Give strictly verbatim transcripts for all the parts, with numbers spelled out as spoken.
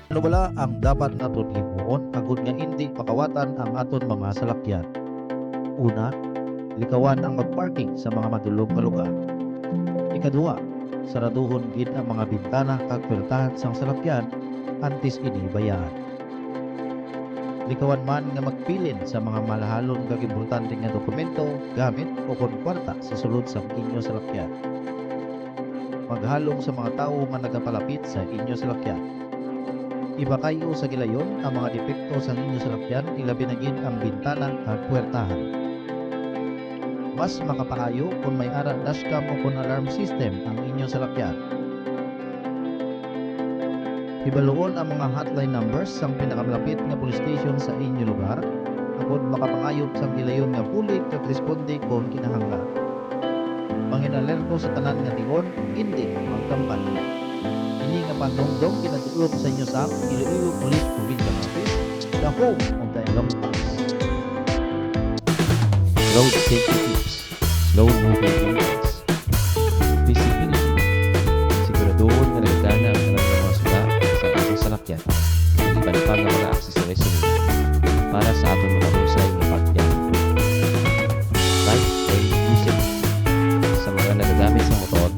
Ano bala ang dapat naton himuon agod nga indi makawatan ang aton mga salakyan? Una, likawan ang mag-parking sa mga madulom nga lugar. Ikaduha, saraduhon gid ang mga bintana kag puwertahan sang salakyan antes ini bayaan. Likawan man nga magpilin sa mga malahalon kag importante nga dokumento, gamit, o kon kwarta sa sulod sang inyo salakyan. Maghalong sa mga tawo nga nagapalapit sa inyo salakyan. Ipakay-o sa gilayon ang mga depekto sa inyo salakyan, ilabi na gid ang bintana kag puwertahan. Mas makapaayo kon may ara dashcam o kon alarm system ang inyo salakyan. Hibaluon ang mga hotline numbers sang pinakamalapit nga police station sa inyo lugar, agod makapangayo sang gilayon nga bulig kag responde kon kinahanglan. Mangin-alerto sa tanan nga tion, indi magkampante. Ini nga panumdom ginadul-ong sa inyo sa Iloilo Police Provincial Office, the home of the Ilonggo Cops. Road safety tips. Slow moving vehicles. Visibility. Siguraduhon nga nagagana ang tanan nga mga suga sa aton salakyan, ug iban pa nga mga aksesorisyo nila para sa aton mahusay nga pagbiyahe. Ride and music. Sa mga nagagamit sa motor,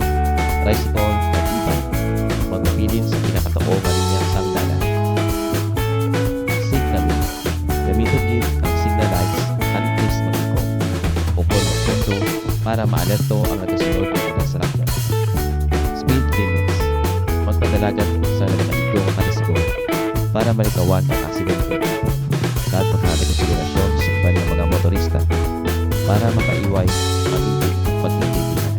tricycle, kag e-bike, magpabilin sa pinakatuo nga linya sang dalan. Signaling. Gamiton gid ang signal lights antes mag-iko o kon magpwesto para maalerto ang nagasunod nga mga salakyan. Speed limits. Magpadalagan sa nagakaligo nga kalisgo para malikawan ang aksidente. Kag paghatag konsiderasyon sa iban nga mga motorista para makaiway ang indi pag-intindihan.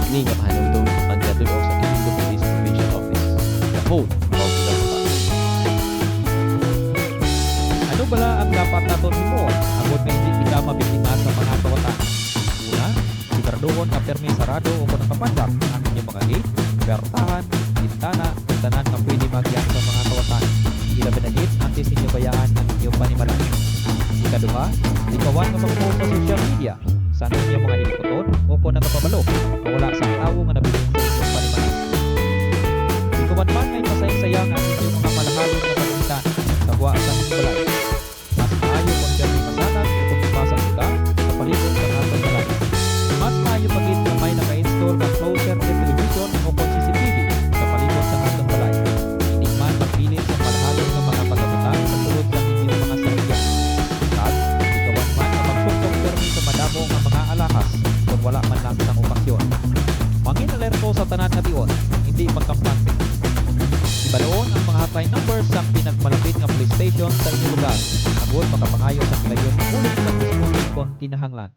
Ini nga pahanumdom ang ginadul-ong sa Iloilo Police Provincial Office, the home of the Bataan. Ano bala ang dapat naton himuon agod nga indi kita mabiktima sa mga kawatan? Una, siguraduhon nga pirmi sarado o kon nakapandak ang inyong mga gate, puwertahan, bintana, ug tanan nga pwede maagian sa mga kawatan, ilabi na gid antes ninyo bayaan ang inyong panimalay. Ikaduha, likawan nga mag-post sa social media sang inyong mga hilikuton o kon nagapabalo nga wala sang tawo nga nabilin sa inyong panimalay. Likawan man nga ipasayang-sayang ang inyong mga malahalon nga pagkita sa gwa sang inyong balay. Mas maayo kon pirmi masanag o kon tumasa sila sa palibot sang aton balay. Mas maayo pa gid nga may naka-install nga closed circuit television o kon C C T V sa palibot sang aton balay. Indi man magpili sa malahalon nga mga pagabutang sa sulod sang inyong mga salakyan. Kag likawan man nga magsuksok pirmi sa madamo nga mga alahas kon wala man lang sang okasyon. Mangin-alerto sa tanan nga tion, indi magkampante. Hibaluon ang mga hotline numbers sang pinakamalapit nga police station sa inyong lugar, agod makapangayo sang gilayon nga bulig kag responde kon kinahanglan.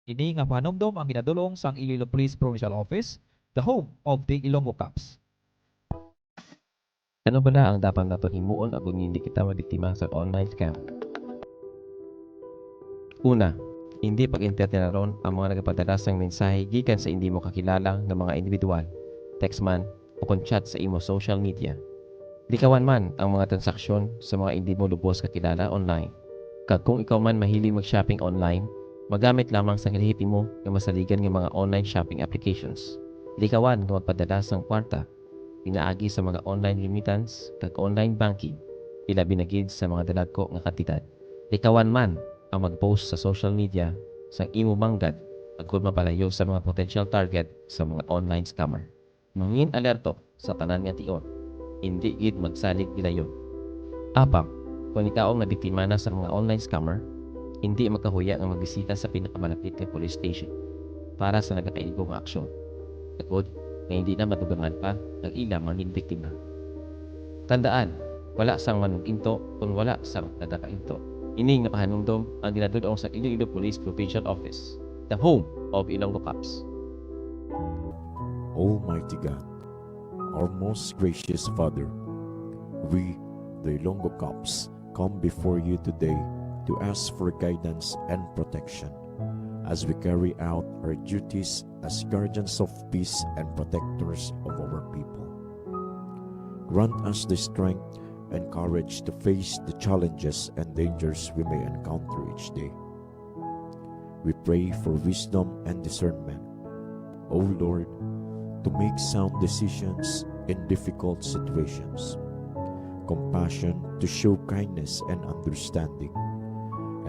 Ini nga pahanumdom ang ginadul-ong sang Iloilo Police Provincial Office, the home of the Ilonggo Cops. Ano bala ang dapat naton himuon agod nga hindi kita mabiktima sa online scam? Una, hindi pag-entertainon ang mga nagapadala sang mensahe gikan sa indi mo kakilala nga mga individual, text man o kon chat sa imo social media. Likawan man ang mga transaksyon sa mga indi mo lubos kakilala online. Kag kung ikaw man mahilig mag-shopping online, magamit lamang sang lehitimo nga masaligan nga mga online shopping applications. Likawan nga magpadala sang kwarta pinaagi sa mga online remittance kag online banking, ilabi na gid sa mga dalagko nga kantidad. Likawan man ang mag-post sa social media sang imo manggad agod mapalayo sa mga potential target sa mga online scammer. Mangin alerto sa tanan nga tion, indi gid magsalig gilayon. Apang, kon ikaw ang nabiktima na sa mga online scammer, indi magkahuya nga magbisita sa pinakamalapit nga police station para sa nagakaigo nga aksyon, agod nga hindi na madugangan pa ang ila mangin biktima. Tandaan, wala sang manuginto kon wala sang nagakainto. Ini nga pahanumdom ang ginadul-ong sa Iloilo Police Provincial Office, the home of Ilonggo Cops. Almighty God, our most gracious Father, we, the Ilonggo Cops, come before you today to ask for guidance and protection. as we carry out our duties as guardians of peace and protectors of our people. Grant us the strength and courage to face the challenges and dangers we may encounter each day. We pray for wisdom and discernment, O Lord, to make sound decisions in difficult situations, compassion to show kindness and understanding,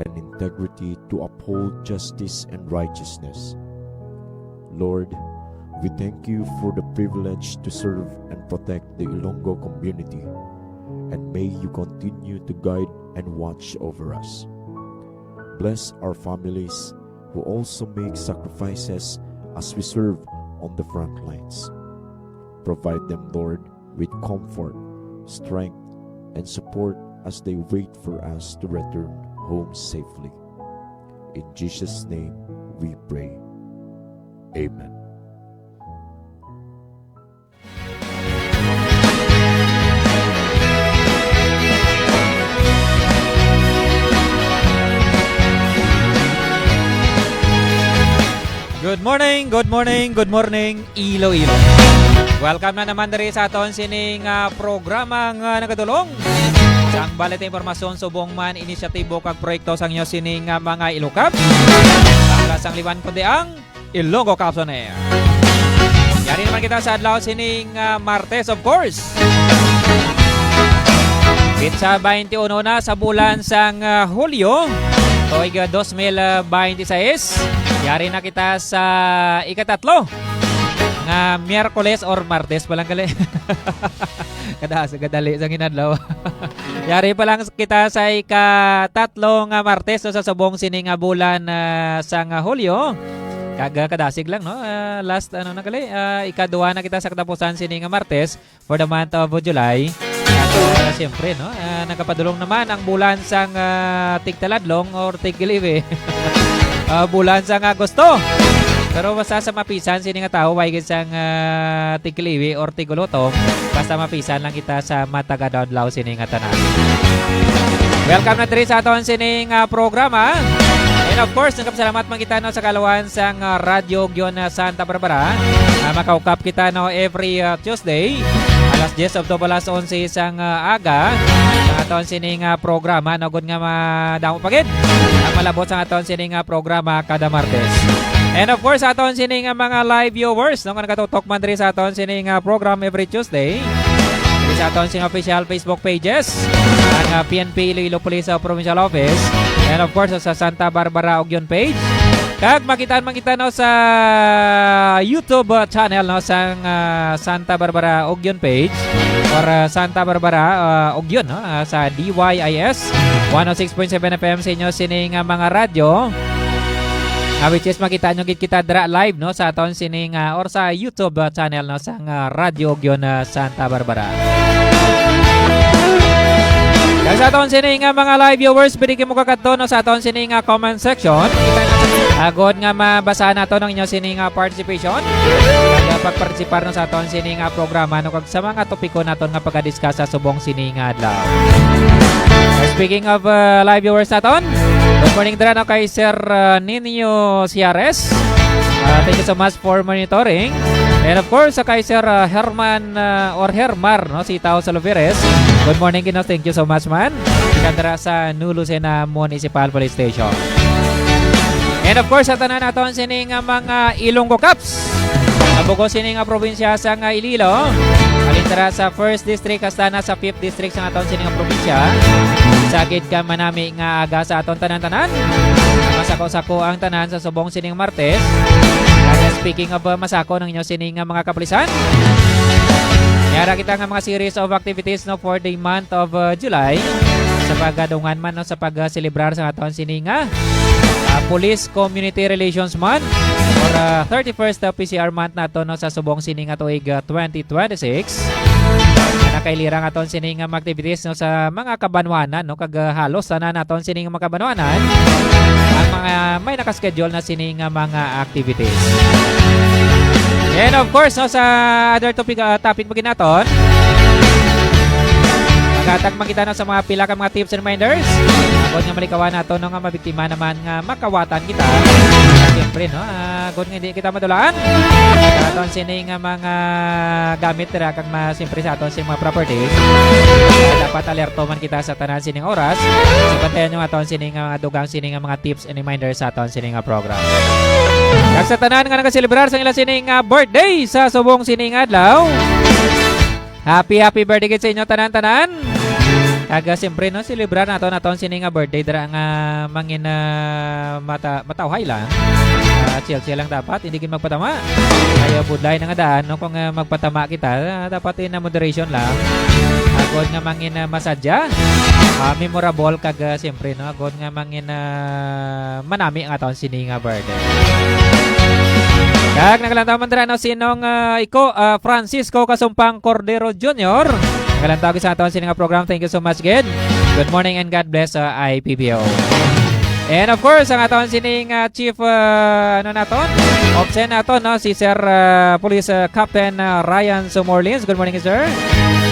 and integrity to uphold justice and righteousness. Lord, we thank you for the privilege to serve and protect the Ilonggo community, and may you continue to guide and watch over us. Bless our families who also make sacrifices as we serve on the front lines. Provide them, Lord, with comfort, strength, and support as they wait for us to return home safely. In Jesus' name we pray. Amen. Good morning, good morning, good morning, Iloilo. Welcome na naman diri sa aton sining ah, programa nga nagadulong sang balit impormasyon subong man inisyatibo kag proyekto sang inyo sining ah, mga Ilocab. Ang lasang liwan kundi ang Ilonggo Capsule. Yari naman kita sa adlaw sining ah, Martes, of course. Pitsa twenty-one na sa bulan sang ah, Hulyo, tuig ah, dos mil bente seis. Yari na kita sa ikatatlo nga Miyerkules or Martes pa lang gali. Kada sa kadali sang inadlaw. Yari pa lang kita sa ikatatlo nga Martes no, sa subong sini nga bulan ah, sang ah, Hulyo. Kag ah, kadasig lang no. Ah, last ano na gali, ah, ikaduha na kita sa katapusan sini nga Martes for the month of July. At ah, siyempre no, ah, nagapadulong naman ang bulan sang ah, tigtaladlong or tigkiliwi. Ah, bulan sang Agosto. Pero basta sa mapisan sini nga tawo, way gid sang ah, tigkiliwi or tigulutong, basta mapisan lang kita sa matag adlaw sini nga tanan. Welcome na diri sa aton sini nga programa. And of course, nagapasalamat man kita no sa kaluan sang ah, Radyo Ugyon ah, Santa Barbara. Ah, makaukap kita no every ah, Tuesday, alas diyes up to alas onse sang ah, aga. Ang aton sini nga programa no gud nga madamo pa gid ang malabot sa aton sini nga programa kada Martes. And of course, aton sini nga mga live viewers no nga nagatutok man diri sa aton sini nga program every Tuesday. Diri sa aton sini official Facebook pages, ang ah, P N P Iloilo Police ah, Provincial Office, and of course sa Santa Barbara Ugyon page. Kag makitaan man kita no sa YouTube ah, channel no sang ah, Santa Barbara Ugyon page or ah, Santa Barbara ah, Ugyon no ah, sa D Y I S one oh six point seven F M sa inyo sini nga mga radyo. Ah, which is makita nyo gid kita dira live no sa aton sini nga or sa YouTube ah, channel no sang ah, Radyo Ugyon ah, Santa Barbara. Kag sa aton sini nga mga live viewers, pwede kamo kakadto no sa aton sini nga comment section. Agod nga mabasahan nato ang inyo sini nga participation. Kag pagpartisipar no sa aton sini nga programa no kag sa mga topiko naton nga pagka-discuss sa subong sini nga adlaw. Speaking of uh, live viewers naton, good morning dira no kay Sir uh, Nino Siares. Uh, thank you so much for monitoring. And of course, uh, kay Sir uh, Herman uh, or Hermar no si Tao Saloveres. Good morning, Gino. Thank you so much, man. Kita dira sa New Lucena Municipal Police Station. And of course, sa tanan naton sini nga mga Ilonggo Cups. Sa bug-os sini nga probinsya sa nga Iloilo. Halin dira sa first district hasta na sa fifth district sa aton sini nga probinsya. Sagid ka manami nga aga sa aton tanan-tanan. Masako-sako ang tanan sa subong sining Martes. Kaya speaking of uh, masako ng inyo sini nga mga kapulisan. Yara kita nga mga series of activities no for the month of uh, July sa pagdungan man no sa pagselebrar sa aton sini nga uh, Police Community Relations Month or uh, thirty-first uh, P C R month nato no sa subong sini nga tuig uh, twenty twenty-six. Nakailira ang aton sini nga mga activities no sa mga kabanwanan no kag uh, halos sana naton sini nga mga kabanwanan ang mga may nakaschedule na sini nga mga activities. And of course, no, sa other topic, uh, topic pa gid naton, maghatag man kita no sa mga pila ka mga tips and reminders. Agod nga malikawan nato no nga mabiktima naman nga makawatan kita. Siyempre, no? Ah, good nga hindi kita madulaan. Sa aton sini nga mga gamit dira kag ma-, siyempre sa aton sini mga properties. Ah, dapat alerto man kita sa tanan sining oras. So, bantayan nyo aton sini nga mga dugang sini nga mga tips and reminders sa aton sini nga program. Kag sa tanan nga nagaselebrar sa ila sini nga birthday sa subong sini nga adlaw. Happy, happy birthday gid sa inyo tanan-tanan. Kag, ah, siyempre, no, celebrar nato naton sini nga birthday dira nga mangin, ah, mata-, matawhay lang. Ah, chill-chill lang dapat, hindi gid magpatama. Kaya budlay na nga daan, no, kung, ah, magpatama kita, ah, dapat in, ah, moderation lang. Agod nga mangin, ah, masadya, ah, memorable kag, ah, siyempre, no, agod nga mangin, ah, manami ang aton sini nga birthday. Kag nagalantaw man dira, no, sinong, ah, iko, ah, Francisco Kasumpang Cordero Junior. Nagalantaw sa aton sini nga program. Thank you so much, gid. Good morning and God bless, ah, I P B O. And of course, ang aton sining, ah, Chief, ah, ano naton? Opsen naton, no? Si Sir, ah, Police, ah, Captain, ah, Ryan Sumorlins. Good morning, sir.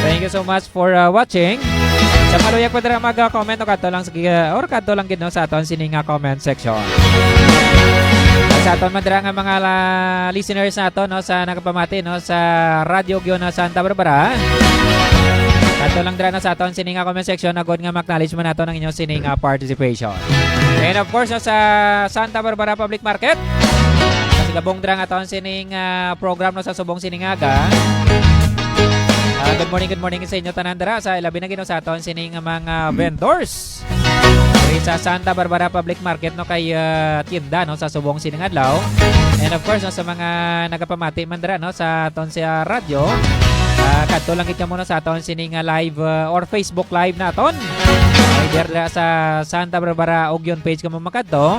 Thank you so much for, ah, watching. Sa maluyag pa dira mag-comment, no, kadto lang sa gi-, or kadto lang gid, no, sa aton sini nga comment section. Sa aton man dira nga mga la-, listeners nato, no, sa nagapamati, no, sa Radyo Gyo na Santa Barbara. Kadto lang dira, no, sa aton sini nga comment section, agod nga ma-acknowledge man nato ang inyo sini nga participation. And of course, no, sa Santa Barbara Public Market, sa sigabong dira nga aton sini nga program, no, sa subong sini nga aga. Ah, good morning, good morning sa inyo tanan dira, sa ilabi na gid, no, sa aton sini nga mga vendors diri sa Santa Barbara Public Market, no, kay, ah, tinda, no, sa subong sining adlaw. And of course, no, sa mga nagapamati man dira, no, sa aton sa radyo, ah, kadto lang gid kamo, no, sa aton sini nga live, ah, or Facebook Live naton. Either dira sa Santa Barbara Ugyon page kamo makadto,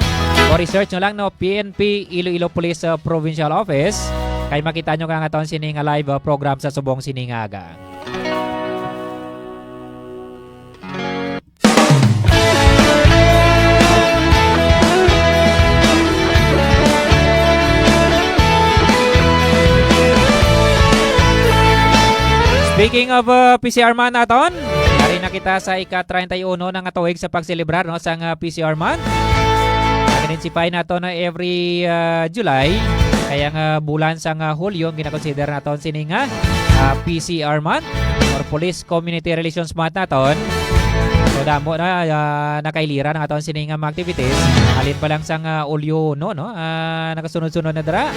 o research nyo lang, no, P N P Iloilo Police, ah, Provincial Office. Kay makita nyo ka ang aton sini nga live, ah, program sa subong sini nga aga. Speaking of, uh, P C R month naton, yari na kita sa ika treinta y uno na nga tuig sa pagselebrar, no, sang, uh, P C R month. Nag-intensify nato na every, uh, July. Kaya nga bulan sang, uh, Hulyo, ang ginakonsider naton sini nga, uh, P C R month or Police Community Relations Month naton. So, damo na, ah, nakailiran ang aton sini nga mga activities. Halin pa lang sang, ah, Hulyo, no, no? Ah, nakasunod-sunod na dira.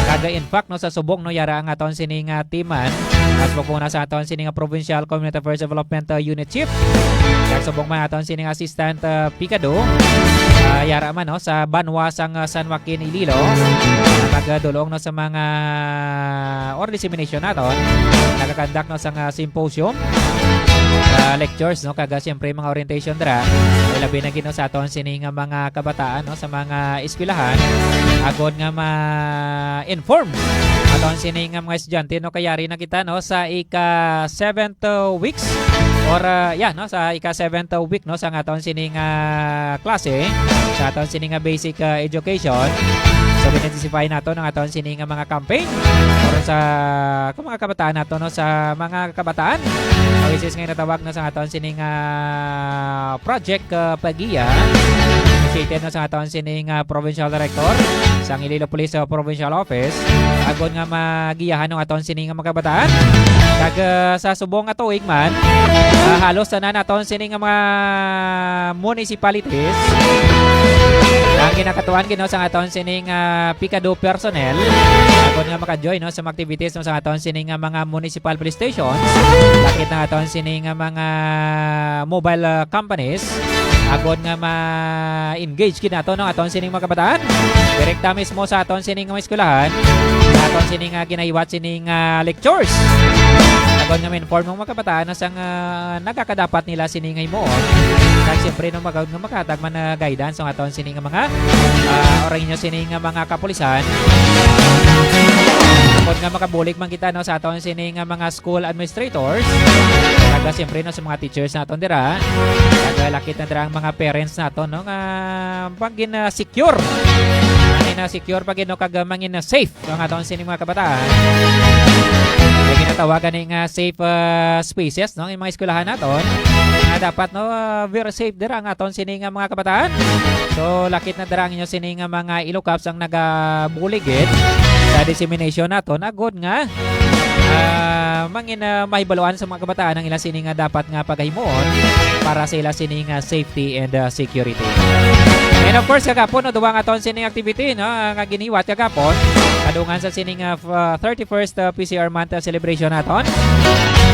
Kag, in fact, no, sa subong, no, yara ang aton sini nga timan. Mas mapuna sa aton sini nga Provincial Community Affairs Development, ah, Unit Chief. Kag subong man aton sini nga Assistant, ah, Picado. Ah, yara man, no, sa banwa sang, ah, San Joaquin, Iloilo. Magdulong, no, sa mga or dissemination naton. Nagakandak, no, sang, ah, symposium, ah, lectures, no, kag, ah, siyempre, mga orientation dira. Ay, labi na gid, no, sa aton sini nga mga kabataan, no, sa mga eskwelahan, agod nga ma-inform aton sini nga mga estudyante, no, kay yari na kita, no, sa ika seventh, uh, weeks or, uh, yeah, no, sa ika seventh, uh, week, no, sa aton sini nga klase, sa aton sini nga basic, uh, education. So, in-intensify nato ang aton sini nga mga campaign para sa, kung mga kabataan nato, no, sa mga kabataan. Ang isis nga natawag na sa aton sini nga project, uh, Pagiya. Initiated na sa aton sini nga provincial director sa Iloilo Police, uh, Provincial Office. Agod nga magiyahan ang aton sini nga mga kabataan. Kag, uh, sa subong nga tuig man, uh, halos tanan aton sini nga mga municipalities ang ginakatuan gid, no, sa aton sini nga Picado personnel. Agod nga maka-join, no, sa mga activities, no, sa aton sini nga mga municipal police stations. Lakit na aton sini nga mga mobile, uh, companies. Agod nga ma-engage gid nato, no, aton sining mga kabataan. Direkta mismo sa aton sining mga eskwelahan. Sa aton sining, ah, ginahiwat sining, ah, lectures. Agod nga ma-inform ang mga kabataan na sang, ah, nagakadapat nila sining himuon. Kag siyempre, no, magod nga makahatag man na guidance ang aton sining mga, ah, or inyo sining mga kapulisan. Agod nga makabulig man kita, no, sa aton sining mga school administrators. Kag siyempre, no, sa mga teachers naton dira. Kag lakit na dira ang mga parents naton, no, nga pagin, ah, secure. Mangin, ah, secure pagin, no, kag, ah, mangin, ah, safe ang aton sining mga kabataan. Kay ginatawag ani nga safe, ah, spaces, no, yung mga eskwelahan naton. Ah, dapat, no, ah, very safe dira ang aton sini nga mga kabataan. So, lakit na dira ang inyo sini nga mga ilokaps ang nagabuligid sa dissemination naton. Agod nga, ah, mangin, ah, mahibaluan sa mga kabataan ang ila sini nga dapat nga pagahimuon para sa ila sini nga safety and, ah, security. And of course, kagapon, no, duwa nga aton sini activity, no, nga giniwat kagapon. Kadungan sa sini nga, ah, thirty-first, ah, P C R month, ah, celebration naton.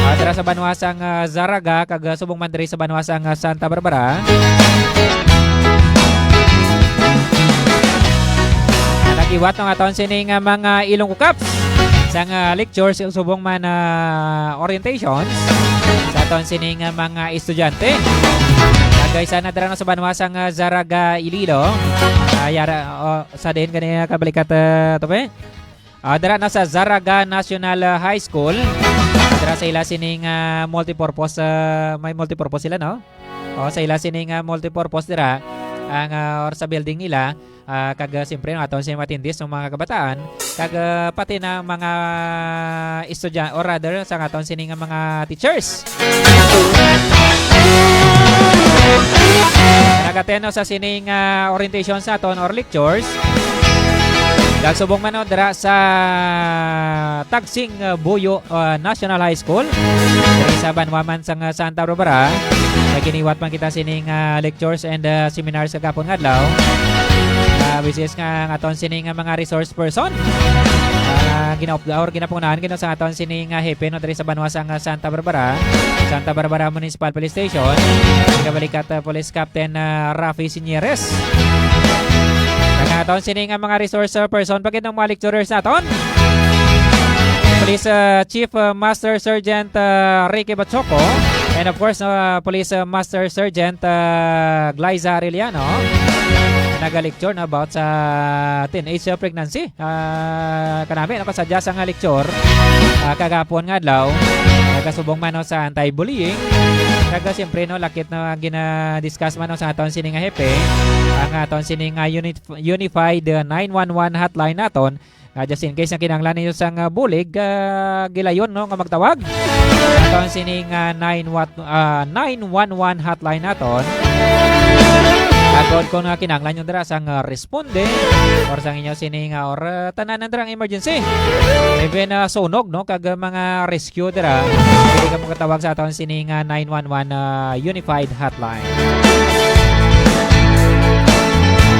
Ah, dira sa banwa sang, ah, Zaraga, kag, ah, subong man diri sa banwa sang, ah, Santa Barbara. Nagiwat ang aton sini nga mga Ilonggo Cups sang, ah, lectures, subong man, ah, orientations sa aton sini nga mga estudyante. Kag isa na dira, no, sa banwa sang, ah, Zaraga, Iloilo. Ah, yara, oh, sa diin gani, ah, kabalikat, ah, to, be? Ah, dira na sa Zaraga National, ah, High School. Dira sa ila sining, ah, multipurpose, ah, may multipurpose sila, no? O, sa ila sining, ah, multipurpose dira, ang, ah, or sa building nila, ah, kag, ah, siyempre, ang aton sining matindis ng mga kabataan, kag, ah, pati na mga estudyante, or rather, sa aton sining, ah, mga teachers. Nag-attend, no, sa sining, ah, orientation sa aton or lectures. Nagsubong man, no, dira sa Tagsing, ah, Buyo, ah, National High School. Diri sa banwa man sang, ah, Santa Barbara. Naginiwat man kita sining, ah, lectures and, ah, seminars kagapon nga adlaw. Ah, bisis nga ang aton sining, ah, mga resource person. Ah, ginaupda or ginapangunahan gid sa aton sining, ah, hepe, no, diri sa banwa sang, ah, Santa Barbara. Santa Barbara Municipal Police Station. Kabalikat, ah, Police Captain, ah, Rafi Sinieres. Ang aton sining, ah, mga resource, ah, person, pagid ng mga lecturers naton. Police, ah, Chief, ah, Master Sergeant, ah, Ricky Bachoco. And of course, ah, Police, ah, Master Sergeant, ah, Glyza Arellano. Nagalecture na about sa teenage, ah, pregnancy. Ah, kanami, nakasadya sa nga lecture, ah, kagapon nga adlaw, nagasubong man, no, sa anti-bullying. Kaga, siyempre, no, lakit na gina-discuss man, no, sa aton sini nga hepe, ang aton sini nga unit, unified, uh, nine one one hotline naton, nga just in case nga kinahanglan ninyo sang, uh, bulig, uh, gilayon, no, nga magtawag. Aton sini nga nine wat-, uh, nine one one hotline naton. Agod kung nga kinahanglan nyo dira sang, uh, responde or sang inyo sini nga or, uh, tanan na dira nga emergency. Even, uh, sunog, no, kag, uh, mga rescue dira, pwede ka magtawag sa aton sini nga nine one one, uh, unified hotline.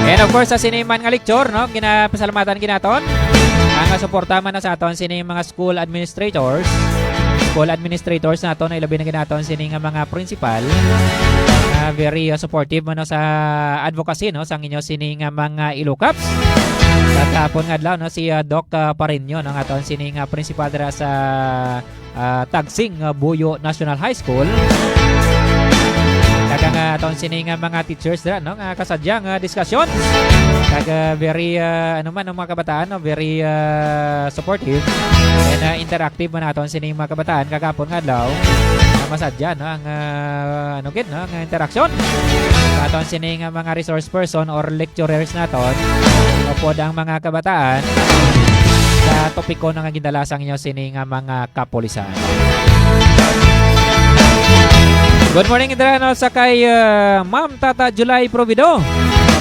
And of course, sa sini man nga lecture, no, ginapasalamatan ginaton ang suporta man sa aton sini mga school administrators. School administrators naton, ilabi na ginaton sini nga mga principal. Ah, very, uh, supportive man, no, sa advocacy, no, sang inyo sini nga mga ilokaps. Sa kahapon nga adlaw, no, si, uh, Doc, uh, Pareño, no, nga aton sini nga principal dira sa, ah, Tagsing, ah, Buyo National High School. Kag ang, ah, aton sini nga mga teachers dira, no, nga kasadya nga diskusyon. Kag, ah, very, ah, ano man, ang mga kabataan, no, very, ah, supportive and, ah, interactive man aton sini mga kabataan kagapon nga adlaw. Ah, masadya, no, ang, ah, ano gid, no, ang interaksyon sa aton sini nga mga resource person or lecturers naton, upod ang mga kabataan sa topiko na nga gindala sang inyo sini nga mga kapulisan. Good morning, dira, no, sa kay, uh, Ma'am Tata July Provido.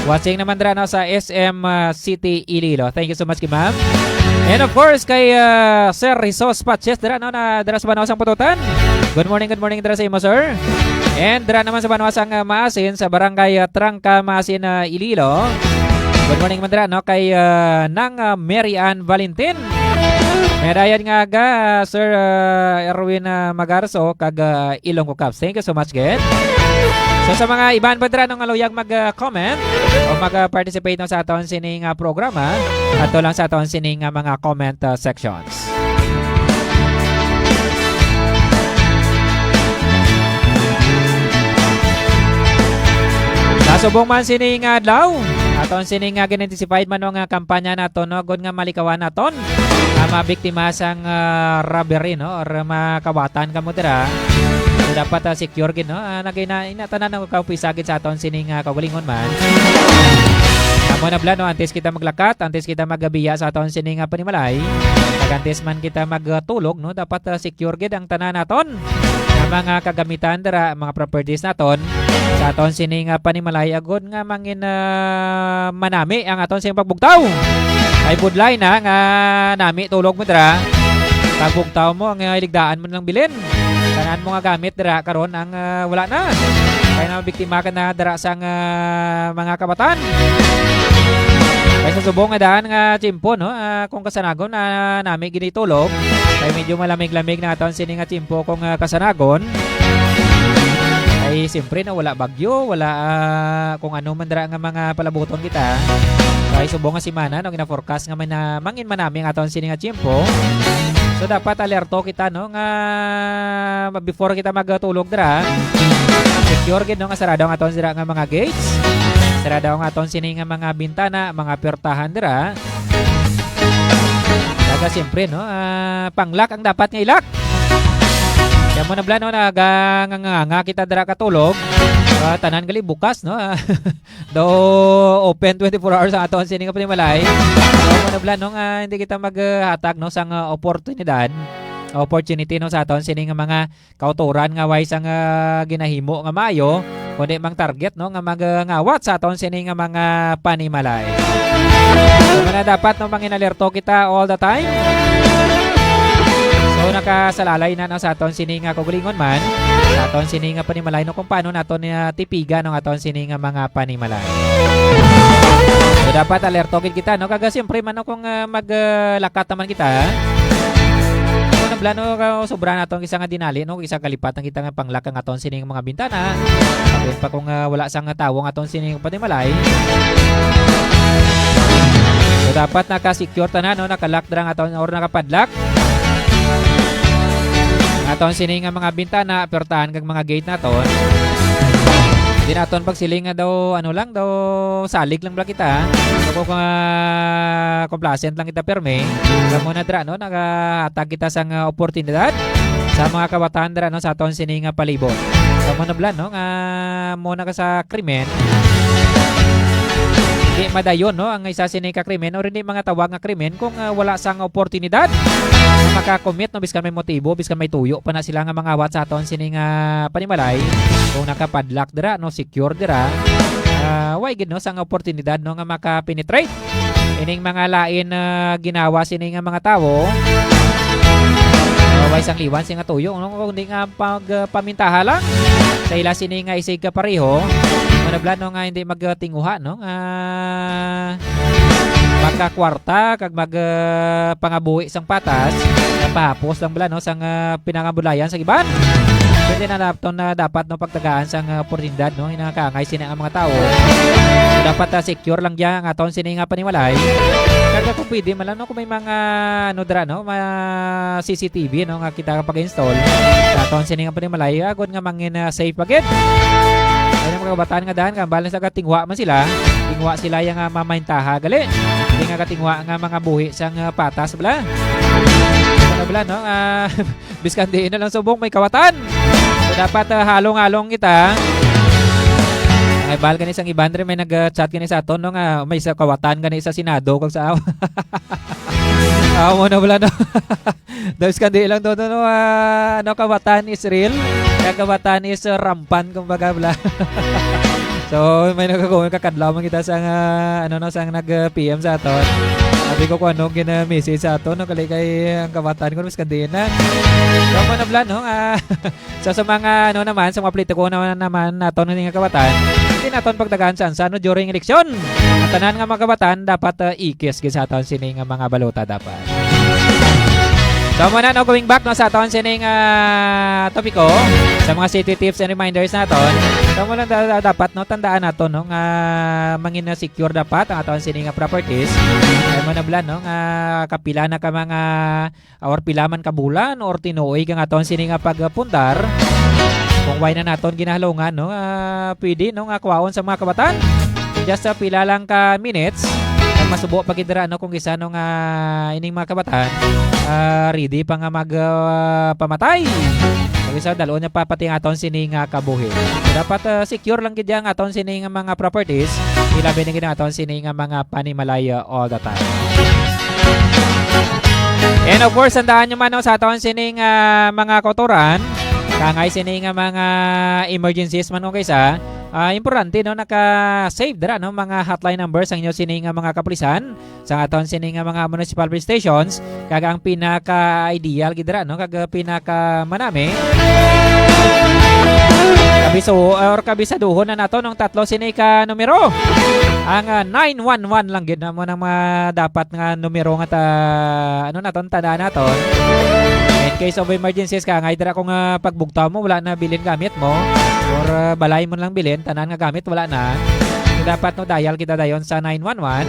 Watching naman, dira, no, sa S M, uh, City, Iloilo. Thank you so much kay Ma'am. And of course, kay, uh, Sir Jesus Patches, dira, no, na dira sa Banao sang Pututan. Good morning, good morning, dira sa imo, sir. And dira naman sa Banao sang, uh, Maasin, sa Barangay, uh, Trangka, Maasin, uh, Iloilo. Good morning man dira, no, kay, uh, Nang, uh, Mary Ann Valentin. May dayan nga aga, Sir, uh, Erwin, uh, Magarso, kag, uh, Ilonggo Cups. Thank you so much, gid. So, sa mga iban pa dira, no, nga luyag mag, uh, comment o mag, uh, participate, no, sa aton sining, uh, programa, ato lang sa aton sining, uh, mga comment, uh, sections. Sa subong man sini nga adlaw, aton sini nga gin-intensified man nga kampanya naton, no, agod nga malikawan naton ang mga biktima sang, ah, robbery, no, or makawatan kamo dira. So, dapat, ah, secure gid, no? Ah, nagina-, ina tanan ang kaupisagid sa aton sini nga kaugalingon man. Amo na bala, no, antes kita maglakat, antes kita magabiya sa aton sini nga panimalay, kag antes man kita magtulog, no, dapat, ah, secure gid ang tanan naton. Nga mga kagamitan dira, mga properties naton sa aton sini nga panimalay, agod nga mangin, ah, manami ang aton sini pagbugtaw. Ay budlay na nga nami tulog mo dira. Pagbugtaw mo ang, ah, iligdaan mo ng bilin. Tanan mo nga gamit dira karon ang, ah, wala na. Kaya na mabiktima ka na dira sang, ah, mga kabatan. Kay sa subong nga daan nga tiyempo, no? Ah, kung kasanagon na nami ginitulog, kay medyo malamig-lamig na aton sini nga tiyempo kung, ah, kasanagon. Kay siyempre, no, wala bagyo, wala, ah, kung ano man dira nga mga palabuton kita. Kay subong nga semana, no, gina-forecast nga may na, mangin manami ang aton sini nga tiyempo. So, dapat alerto kita, no, nga before kita magtulog dira, secure gid, no, nga sarado ang aton dira nga mga gates. Sarado ang aton sini nga mga bintana, mga puwertahan dira. Kag siyempre, no, ah, pang-lock ang dapat nga i-lock. Kaya mo na bala, no, naga-, nga, nga, nga kita dira katulog. Ah, tanan gali bukas, no? Daw open twenty-four hours ang aton sini nga panimalay. Kaya mo na bala, no, nga hindi kita maghatag, no, sang, ah, oportunidad, opportunity, no, sa aton sini nga mga kautoran nga way sang, ah, ginahimo nga maayo, kundi mang target, no, nga magangawat sa aton sini nga mga panimalay. So, nga dapat, no, manginalerto kita all the time. So, nakasalalay na, no, sa aton sini nga kaugalingon man, sa aton sini nga panimalay, no, kung paano naton, ah, tipigan ang aton sini nga mga panimalay. So, dapat alerto gid kita, no, kaga siyempre man, no, kung, ah, maglakat naman kita, kung nablano ka, sobra naton isa nga dinali, no, isa kalipat ang kita nga pang-lock ang aton sining mga bintana. Apin pa kung, ah, wala sang tawo ang aton sining panimalay. So, dapat naka-secure tanan, no? Naka-lock dira ang aton or naka-padlock. Ang aton sini nga mga bintana, puwertahan kag mga gate naton. Di naton pagsiling nga daw, ano lang, daw salig lang bala kita. So, kung, ah, complacent lang kita pirmi, kamo na dira, no? Nagahatag kita sang, ah, oportunidad sa mga kawatan dira, no, sa aton sini nga palibot. Kamo na bala, no, nga mo na ka sa krimen, hindi madayon, no, ang isa sini ka krimen or hindi mga tawag nga krimen kung, ah, wala sang oportunidad nga makakomit, no, biskan may motibo, biskan may tuyo pa na sila nga mangawat sa aton sini nga panimalay. Kung nakapadlock dira, no, secure dira, ah, way gid, no, sang oportunidad, no, nga maka-penetrate ining mga lain, ah, ginawa sini nga mga tawo. Ah, way sang liwan sini nga tuyo, no, kundi nga pag, ah, pamintaha lang sa ila sini nga isig kapareho, manublan, no, nga hindi magtinguha, no, nga magkakwarta kag mag, ah, pangabuhi sang patas, nga pahapos lang bala, no, sang, ah, pinangabudlayan sang iban. Pwede na naton na dapat, no, pagtagaan sang, ah, oportunidad, no, nga nakaangay sini nga mga tawo. Dapat, ah, secure lang dyan ang aton sini nga panimalay. Kag kung pwede man lang, no, kung may mga, ano, dira, no, mga C C T V, no, nga kita pag-install sa aton sini nga panimalay, agod nga mangin, ah, safe pa gid. Ay, mga kabatan nga daan, kambal na sa katingwa man sila. Tingwa sila yang, ah, mamahintaha, gali. Hindi nga katingwa nga mga buhi sang, ah, patas, bala. Ano, bala, no? Ah, biskan diin na lang subong may kawatan. So, dapat, ah, halong-halong kita. Ay, bahal gani sang iban, diri may nag-chat gani sa aton, no, nga may sa kawatan gani sa Senado kag sa Amo na bala, no? Daw biskan diin lang to, no? Ah, ano, kawatan is real. Kaya kawatan is, uh, rampant, kumbaga, bala. So, may nagkakawin kakadlaw man kita sa nga, ano, no, sa nag-P M sa aton. Sabi ko kung anong gina-message sa aton, no? Kali kay ang kawatan ko, biskan diin na. So, amo na bala, no? Ah, so, sa mga, ano naman, sa mga politiko naman, naman naton nga kawatan, hindi naton pagdagaan sa ansa, no, during eleksyon. Ang tanan nga mga kawatan, dapat, uh, ikis gid sa aton sini nga mga balota dapat. So, muna, no, going back, no, sa aton sining, ah, topiko, sa mga city tips and reminders naton. So, muna, da-, da-, dapat, no, tandaan naton, no, nga mangin na secure dapat ang aton sini nga properties. Kaya mo na bala, no, nga kapila na ka mga, or pila man ka bulan or tinuig ang aton sini nga pagpundar. Kung why na naton ginahalungan, no, ah, pwede, no, nga kuwaon sa mga kabatan. Just, ah, pila lang ka minutes, kag masubo pa gid dira, no, kung isa, no, nga ining mga kabatan, ah, ready pa nga mag, ah, pamatay. Kag isa, dalon niya pa pati ang aton sini nga kabuhi. So, dapat, ah, secure lang gid ang aton sini nga mga properties. Ilabi na gid ang aton sini nga mga panimalay, ah, all the time. And of course, tandaan nyo man, no, sa aton sining, ah, mga kautoran, Kaangay sini nga mga emergencies man, okay, sa, ah, importante, no, naka-save dira, no, mga hotline numbers ang inyo sini nga mga kapulisan sa aton sini nga mga municipal police stations, kag ang pinaka-ideal gid dira, no, kag, ah, pinaka-manami, kabiso-, or kabisaduhon na nato nung tatlo sini ka numero. Ang, ah, nine one one lang gid na mo nang mga dapat nga numero nga ta-, ano naton, tandaan naton. In case of emergencies, kaangay dira kung, ah, pagbugtaw mo, wala na bilin gamit mo, or, ah, balay mo lang bilin, tanan nga gamit, wala na. So, dapat, no, dial kita dayon sa nine one one,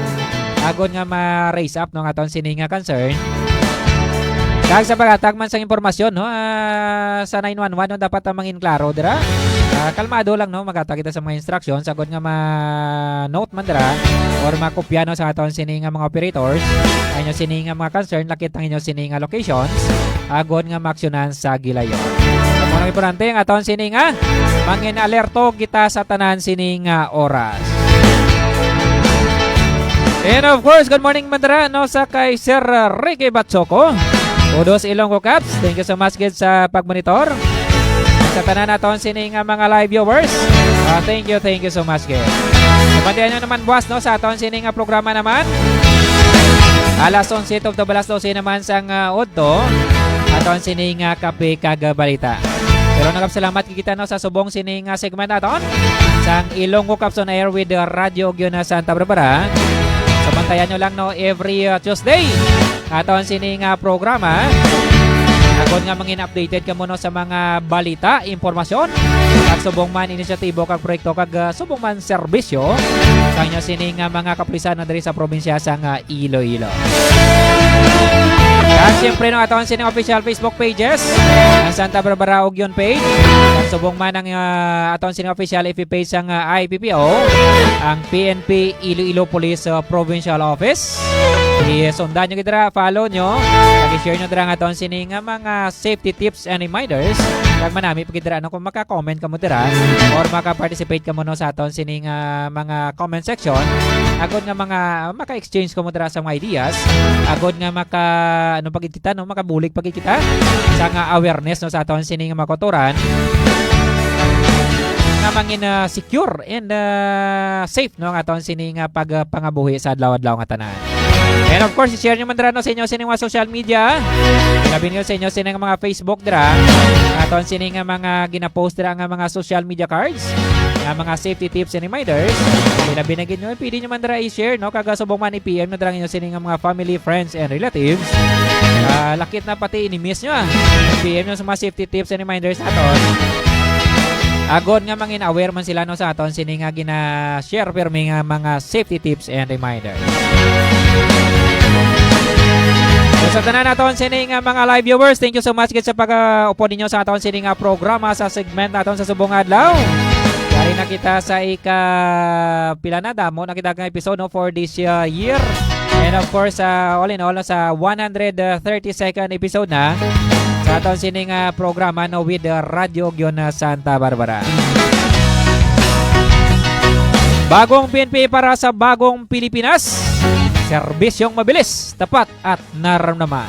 agod nga ma-raise up, no, ang aton sini nga concern. Kag sa paghatag man sang impormasyon, no, ah, sa nine one one, no, dapat ang mangin klaro dira. Ah, kalmado lang, no, maghatag kita sa mga instructions, agod nga ma-note man dira or makopya, no, sa aton sini nga mga operators, ang inyo sini nga mga concern, lakit ang inyo sini nga locations, agod nga maaksyonan sa gilayon. Sa mga importante, ang aton sini nga mangin alerto kita sa tanan sini nga oras. And of course, good morning man dira, no, sa kay Sir, uh, Ricky Batsoco. Kudos, Ilonggo Caps. Thank you so much gid sa pagmonitor. Sa tanan naton sini nga mga live viewers, uh, thank you, thank you so much gid. Pabatian nyo naman, buwas, no, sa aton sini nga programa naman. Alas onse to, to alas dose naman sang, uh, udto. Aton sini nga kape kag balita. Pero nagapasalamat kita, no, sa subong sini nga segment naton sang Ilonggo Caps on Air with, uh, Radyo Ugyon na Santa Barbara. Sabantayan nyo lang, no, every, uh, Tuesday, aton sini nga programa. Agod nga mangin updated kamo, no, sa mga balita, impormasyon, kag subong man inisyatibo kag proyekto kag, uh, subong man serbisyo sa inyo sini nga mga kapulisan, no, diri sa probinsya sang, uh, Iloilo. Kag siyempre, no, aton sining official Facebook pages, ang Santa Barbara Ugyon page, kag subong man ang, ah, aton sining official F B page sang, ah, I P P O, ang P N P Iloilo Police, ah, Provincial Office. I-, sundan nyo gid dira, follow nyo, kag i-share nyo dira ang aton sini nga mga safety tips and reminders. Kag manami pa gid dira, no, kung maka-comment kamo dira or maka-participate kamo, no, sa aton sini nga mga comment section, agod nga mga maka-exchange kamo dira sa mga ideas, agod nga maka, ano pa gid kita, no, makabulig pa gid kita sa nga awareness, no, sa aton sini nga mga kautoran, nga mangin, ah, secure and, ah, safe, no, ang aton sini nga pagpangabuhi sa adlaw-adlaw nga tanan. And of course, i-share nyo man dira, no, sa inyo sini nga mga social media. Labi nyo sa inyo sini nga mga Facebook dira. Aton sini nga mga ginapost dira nga mga social media cards, nga mga safety tips and reminders. Labi na gid nyo, pwede nyo man dira i-share, no? Kag subong man i-P M nyo dira ang inyo sini nga mga family, friends, and relatives. Ah, lakit na pati enemies nyo, ah. P M nyo sa mga safety tips and reminders naton. Agod nga mangin aware man sila, no, sa aton sini nga gina-share pirmi nga mga safety tips and reminders. So, sa tanan naton sini nga mga live viewers, thank you so much gid sa pag-upod ninyo sa aton sini nga programa sa segment naton sa subong adlaw. Yari na kita sa ika pila na, damo na kita nga episode, no, for this, uh, year. And of course, uh, all in all, sa one hundred thirty-second episode na sa aton sini nga programa, no, with, uh, Radyo Ugyon na Santa Barbara. Bagong P N P para sa bagong Pilipinas. Serbisyong mabilis, tapat, at naramdaman.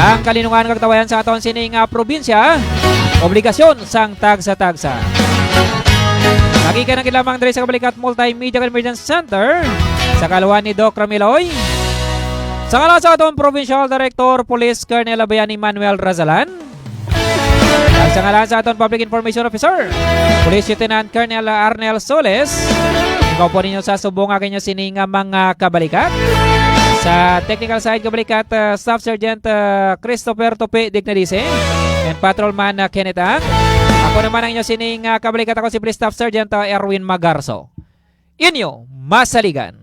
Ang kalinungan kag tawayan sa aton sini nga probinsya, obligasyon sang tagsa-tagsa. Magikan na gid lamang diri sa Kabalikat Multimedia Convergence Center, sa kaluhan ni Doc Ramiloy. Sa ngalan sa aton Provincial Director Police Colonel Abayani Manuel Razalan, kag sa ngalan sa aton Public Information Officer, Police Lieutenant Colonel Arnel Soles, ikaw po ninyo sa subong ang inyo sini nga mga kabalikat. Sa technical side, kabalikat, uh, Staff Sergeant, uh, Christopher Tupi Dignadise and Patrolman, uh, Kenneth Ang. Ako naman ang inyo sini nga kabalikat, ako si Police Staff Sergeant, uh, Erwin Magarso. Inyo masaligan.